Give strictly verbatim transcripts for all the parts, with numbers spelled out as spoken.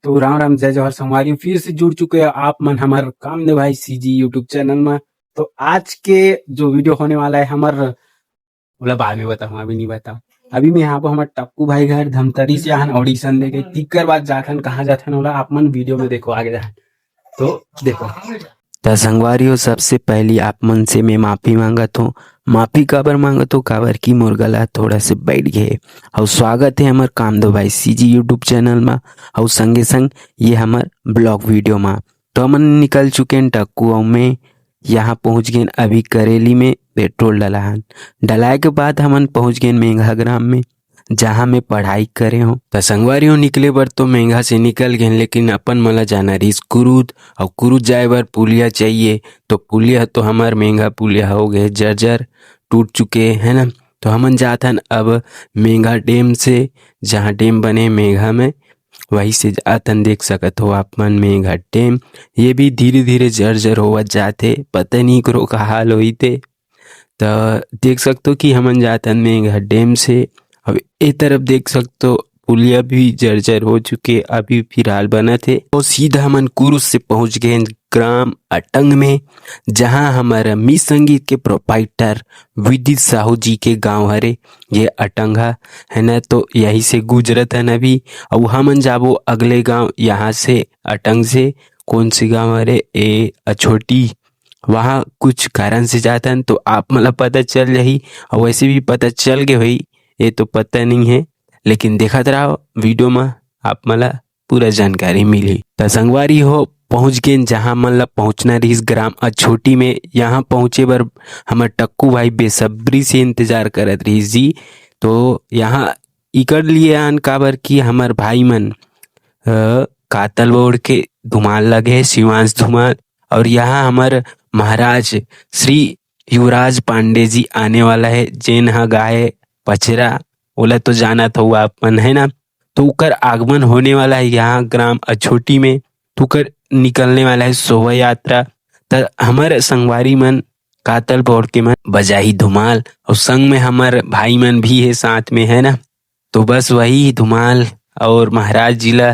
तो राम राम, जय जोहार संगवारी, फिर से जुड़ चुके हो आप मन हमर कामदेव भाई सीजी YouTube चैनल में। तो आज के जो वीडियो होने वाला है हमर, ओला बाद में बताऊँ, अभी नहीं बताऊँ। अभी मैं यहाँ पर हमर टक्कू भाई घर धमतरी से आहन ऑडिशन दे के, तिकर बाद जाथन, कहाँ जाथन ओला आप मन वीडियो में देखो, आगे जाथन। तो देखो। त संगवारी हो, सबसे पहली आप मन से मैं माफी मांगत हूँ। माफी काबर मांगत हूँ? काबर कि मोर गला थोड़ा से बैठ गए। और स्वागत है हमर कामदेव भाई सीजी YouTube चैनल में। और संगे संग ये हमर ब्लॉग वीडियो में। तो हमन निकल चुके हैं टक्कू, और मैं यहाँ पहुँच गए अभी करेली में पेट्रोल डलाहन। डलाए के बाद हमन पहुँच गए मेघा ग्राम में, जहाँ मैं पढ़ाई करे हूँ। त संगवारी हो, निकले बर तो मेघा से निकल गए, लेकिन अपन मन ला जाना रहिस कुरुद, और कुरुद जाए बर पुलिया चाहिए। तो पुलिया तो हमर मेघा पुलिया हो गए जर्जर, टूट चुके है ना। तो हमन जाथन अब मेघा डैम से, जहाँ डैम बने मेघा में, वही से जाथन। देख सकत हो आप मन मेघा डैम, ये भी धीरे धीरे जर्जर होवत जाथे, पता नहीं करो का हाल होई ते। त देख सकत हो कि हमन जाथन मेघा डैम से। अब ए तरफ देख सकत हो पुलिया भी जर्जर हो चुके, अभी फिलहाल बनत हे। तो सीधा हमन कुरुद से पहुंच गए ग्राम अटंग में, जहां हमर मिस संगीत के प्रोपाइटर विदित साहू जी के गांव हरे। ये अटंग ह, है ना, तो यही से गुजरत हन अभी। अउ हमन जाबो अगले गांव, यहाँ से अटंग से कौन से गांव हरे, ए अछोटी, वहाँ कुछ कारण से जाथन, तो आप मन ला पता चल जाही। और वैसे भी पता चल गए होही, ये तो पता नहीं है, लेकिन देखत रहो वीडियो में, आप मन ला पूरा जानकारी मिलही। त संगवारी हो, पहुँच गेन जहाँ मन ला पहुँचना रहिस, ग्राम अछोटी में। यहाँ पहुँचे बर हमर टक्कू भाई बेसब्री से इंतजार करत रहिस जी। तो यहाँ इकर लिए आन, काबर कि हमर भाई मन, अ, कातल बोड़ के धुमाल लगे हे, शिवांश धुमाल। और यहाँ हमर महाराज श्री युवराज पांडे जी आने वाला है, जेन ह गाए पचरा, ओला तो जानत हो आप मन, है ना। तो उकर आगमन होने वाला है यहाँ ग्राम अछोटी में, तो उकर निकलने वाला है शोभा यात्रा। त हमर संगवारी मन कातल बोड़ के मन बजाही धुमाल, और संग में हमर भाई मन भी है साथ में, है ना। तो बस वही धुमाल और महाराज जी ला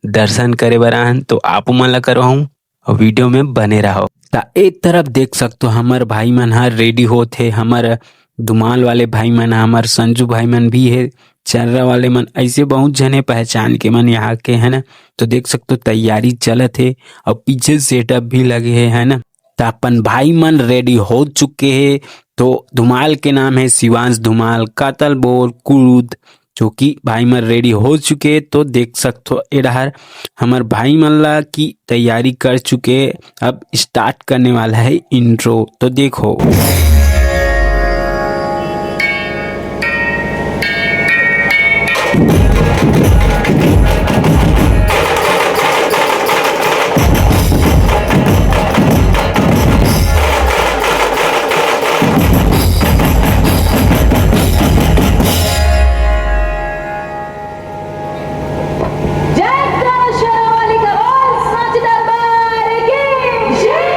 दर्शन करे बर आन, तो आप मन ला करवाहूँ और वीडियो में बने रहो। त एक तरफ देख सकते हो, हमर भाई मन ह रेडी होत हे, हमर धुमाल वाले भाई मन ह, हमर संजू भाई मन भी हे, चर्रा वाले मन, ऐसे बहुत झने पहचान के मन यहाँ के, है ना। तो देख सकते हो, तैयारी चलत हे और पीछे सेटअप भी लगे हे, है ना। त अपन भाई मन रेडी हो चुके हे। तो धुमाल के नाम है शिवांश धुमाल, कातल बोड़, कुरुद, जो कि भाई मन रेडी हो चुके। तो देख सकते हो, ए डहर हमर भाई मन ला की तैयारी कर चुके। अब स्टार्ट करने वाला है इंट्रो, तो देखो। जयकारा शेरावाली का बोल, सच दरबार की जय।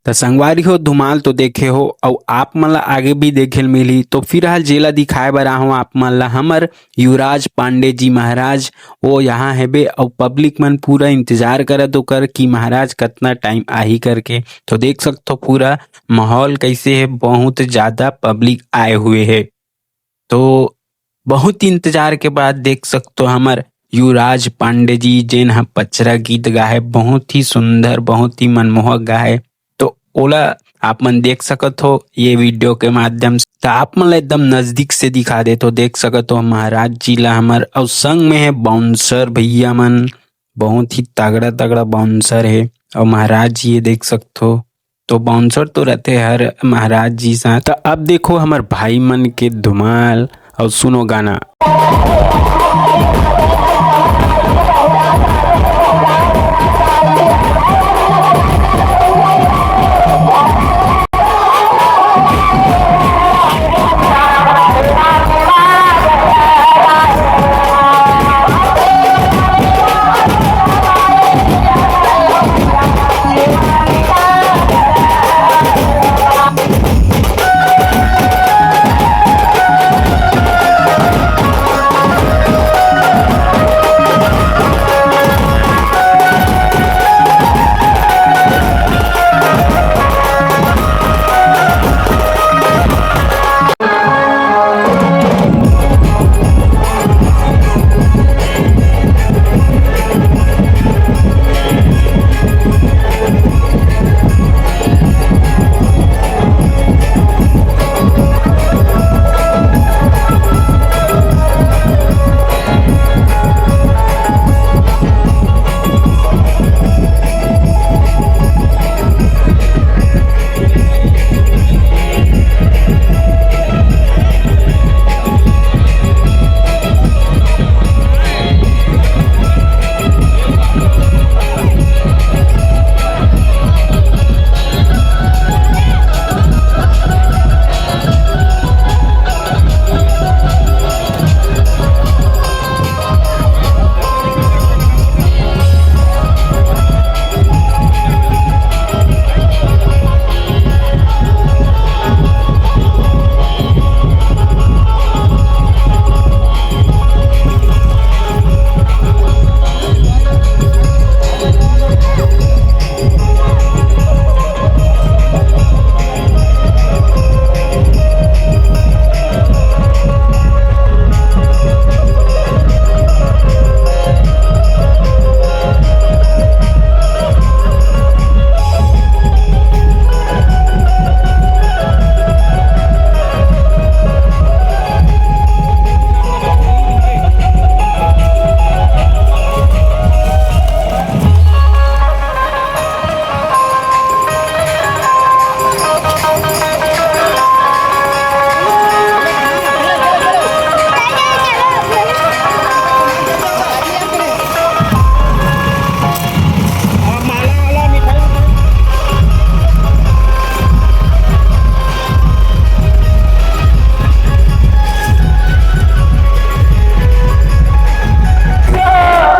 त संगवारी हो, धुमाल तो देखे हो, अउ आप मन ला आगे भी देखे ल मिलही। तो फिलहाल जेला दिखाए बर आहूँ आप मन ला हमर युवराज पांडे जी महाराज, वो यहाँ हेबे, अउ पब्लिक मन पूरा इंतजार करत ओकर कि महाराज कतना टाइम आही करके। तो देख सकथो पूरा माहौल कैसे है, बहुत ज्यादा पब्लिक आए हुए है। तो बहुत ही इंतजार के बाद देख सकथो हमर युवराज पांडे जी, जेन ह पचरा गीत गाए हे, बहुत ही सुंदर, बहुत ही मनमोहक गाए हे। तो ओला आप मन देख सकत हो ये वीडियो के माध्यम से। तो आप मन ला एकदम नजदीक से दिखा देथों, देख सकत हो महाराज जी ला हमर, अउ संग में है बाउंसर भैया मन, बहुत ही तगड़ा तगड़ा बाउंसर है। अउ महाराज जी ये देख सकत हो, तो बाउंसर तो रहते हर महाराज जी साथ। तो अब देखो हमर भाई मन के धुमाल अउ सुनो गाना।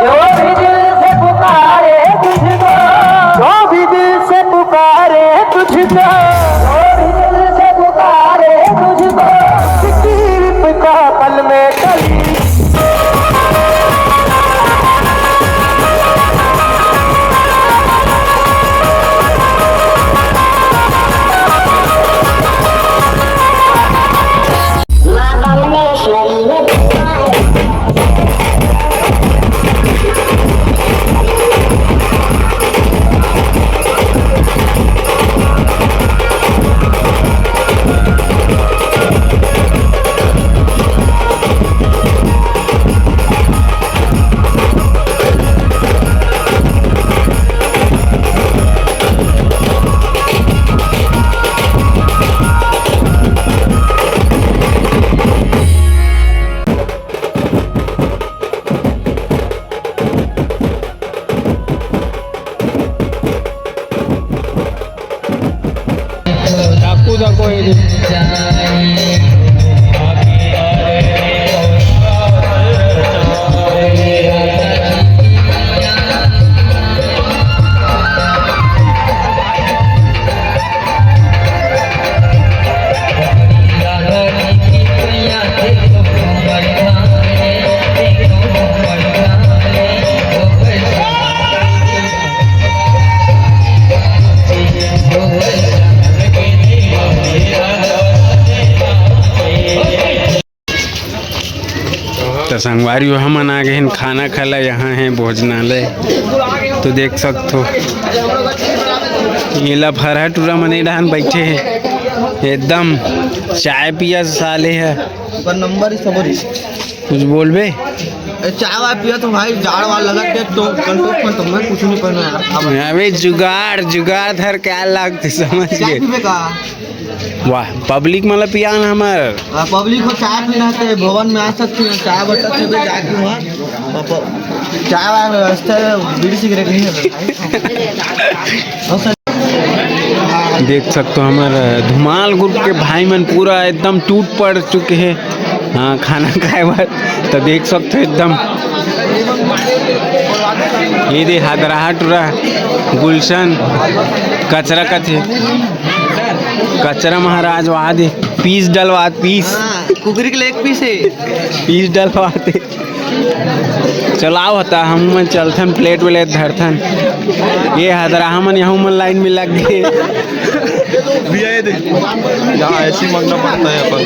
जो भी दिल से पुकारे तुझको, जो भी दिल से पुकारे तुझको, जो भी दिल से पुकारे तुझको, सिर्फ का पल में कली। संगवारी हो, हमन आ गए हैं खाना खाला। यहाँ है भोजनालय, तो देख सकथो, ये ला फरहा टूरा मन ए डहान बैठे हैं, एकदम चाय पिया साले है। ओकर नंबर ही सब रही। कुछ बोलबे? ए, चाय वाय पिया तो भाई, जाड़ वाल लगत के तो कंट्रोल में तो मैं कुछ नहीं पहना यार। अब अबे जुगाड़, जुगाड़ धर के आ लगते, समझ चाय गए? पीबे का? वाह, पब्लिक मतलब पिया ना हमार। आ, पब्लिक को चाय पीना है, भवन में आ सकती है, चाय बटा सकते हो, जाके वहाँ प-, प-, चाय वाय व्यवस्था है, बीड़ी सिगरेट नहीं है भाई। और सर, देख सकते हो, हमार धुमाल ग्रुप के भाई मन पूरा एकदम टूट पड़ चुके हैं, हाँ, खाना खाए बर। तो देख सकते हो एकदम, ये दे हदराहा टूरा, गुलशन, कचरा कथे, कचरा महाराज, वहाँ दे पीस डलवात, पीस। हाँ, कुकरी के लेग पीस है। पीस डलवात है। चलाओ हता, हम मन चलथन, प्लेट व्लेट धरथन। ये हदराहा मन, यहाँ मन लाइन में लग गए। भैया, ये देख, यहाँ ऐसे ही मांगना पड़ता है अपन।